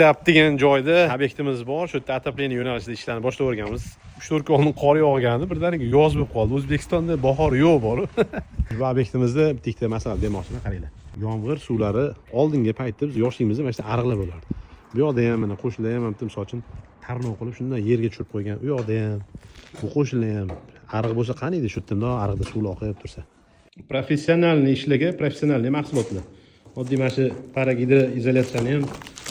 Shtab degan joyda obyektimiz bor. Shu yerda отопление yo'nalishida ishlarni boshlab yuborganmiz. 3-4 kun oldin qor yog'gandi, birdaniga yoz bo'lib qoldi. O'zbekistonda bahor yo'q bor. Bu obyektimizda bitta masala demoqchiman, qaranglar. Yomg'ir suvlari oldingi paytda, biz yoshligimizda mana shu ariqlar bo'lardi. Bu yoqda ham, mana qo'shnilar ham bitta, misol uchun, tarnov qilib shundan yerga tushirib qo'ygan. U yoqda ham, bu qo'shnilar ham. Ariq bo'lsa qani edi, shu yerda bundoq ariqda suvlar oqib tursa. Профессиональный ishlarga профессиональный mahsulotlar. Oddiy mana shu paragidroizolyatsiyani ham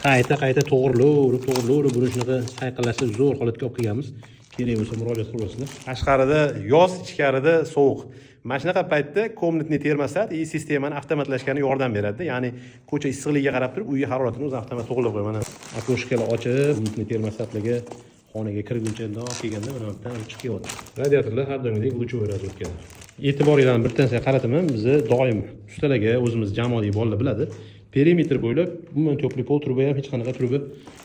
qayta qayta to'g'rilaverib, to'g'rilaverib, buni shunaqa sayqallashib, zo'r holatga olib kelganmiz. Kerak bo'lsa, murojaat qilasizlar. Tashqarida yoz, ichkarida sovuq. Mana shunaqa paytda комнатный termostat и sistemani avtomatlashgani yordam beradi. Ya'ni ko'cha issiqligiga qarab turib, uyga haroratini o'zi avtomat to'g'rilab qo'yadi. Mana окошка lar ochib, комнатный termostatlarga xonaga kirguncha bundoq kelganda mana bu yerdan chiqib kelyapti. Radiatorlar har doimgidek лучевой разводка da. E'tiboringlarni bir narsaga qarataman, bizni doim ustalarga, o'zimiz jamoadagi bolalar biladi. Perimetr bo'ylab umuman тёплый пол truba ham, hech qanaqa truba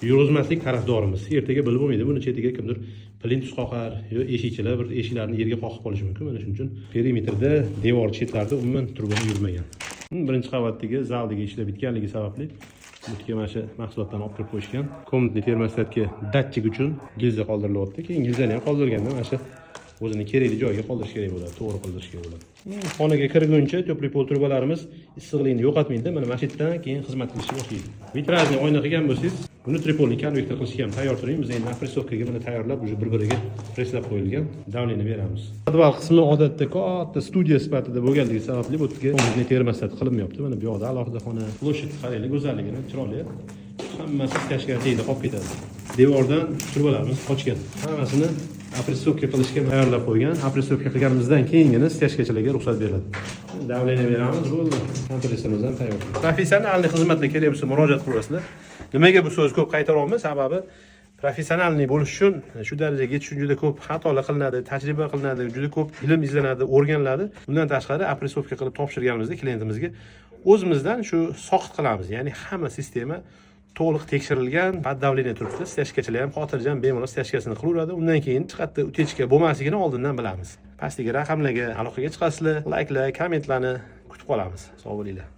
yurg'izmaslik tarafdorimiz. Ertaga bilib bo'lmaydi, buni chetiga kimdir plintus qoqar yo eshikchilar bir eshiklarni yerga qoqib qolishi mumkin. Mana shuning uchun perimetrda, devor chetlarida umuman trubani yurmagan. Birinchi qavatdagi zaldagi ishlar bitganligi sababli bu yerga mana shu mahsulotlarni olib kirib qo'yishgan. Комнатный termostatga datchik uchun gilza qoldirilyapti. Keyin gilzani ham qoldirganda mana shu o'zini kerakli joyiga qoldirish kerak bo'ladi, to'g'ri qoldirish kerak bo'ladi. Xonaga kirguncha тёплый пол trubalarimiz issiqlikni yo'qotmaydi. Mana shu yerdan keyin xizmat qilishni boshlaydi. Витражный oyna qilgan bo'lsangiz, внутрипольный konvektor qilishga ham tayyor turing. Biz endi опрессовка ga buni tayyorlab, уже bir biriga presslab qo'yilgan, давление beramiz. Podval qismi odatda katta studiya sifatida bo'lganligi sababli bu yerga комнатный termostat qilinmayapti. Mana bu yoqda alohida xona. Площадь qaranglar, go'zalligini, chiroyli. Hammasi стяжка tagida qolib ketadi. Devordan trubalarimiz qochgan. Hammasini опрессовка qilishga tayyorlab qo'ygan. Опрессовка qilganimizdan keyingina стяжка chilarga ruxsat beriladi. Давление beramiz, bo'ldi. Kompressorimiz ham tayyor. Профессиональный xizmatlar kerak bo'lsa, murojaat qilasizlar. Nimaga bu so'zni ko'p qaytaryapman? Sababi профессиональный bo'lish uchun, shu darajaga yetish uchun juda ko'p xatolar qilinadi, tajriba qilinadi, juda ko'p ilm izlanadi, o'rganiladi. Bundan tashqari, опрессовка qilib topshirganimizda klientimizga o'zimizdan shu soqit qilamiz. Ya'ni hamma sistema to'liq tekshirilgan, под давление turibdi. Стяжка chilar ham xotirjam, bemalol стяжка sini qilaveradi. Undan keyin hech qayerda утечка bo'lmasligini oldindan bilamiz. Pastdagi raqamlarga aloqaga chiqasizlar, layklar, kommentlarni kutib qolamiz. Sog' bo'linglar.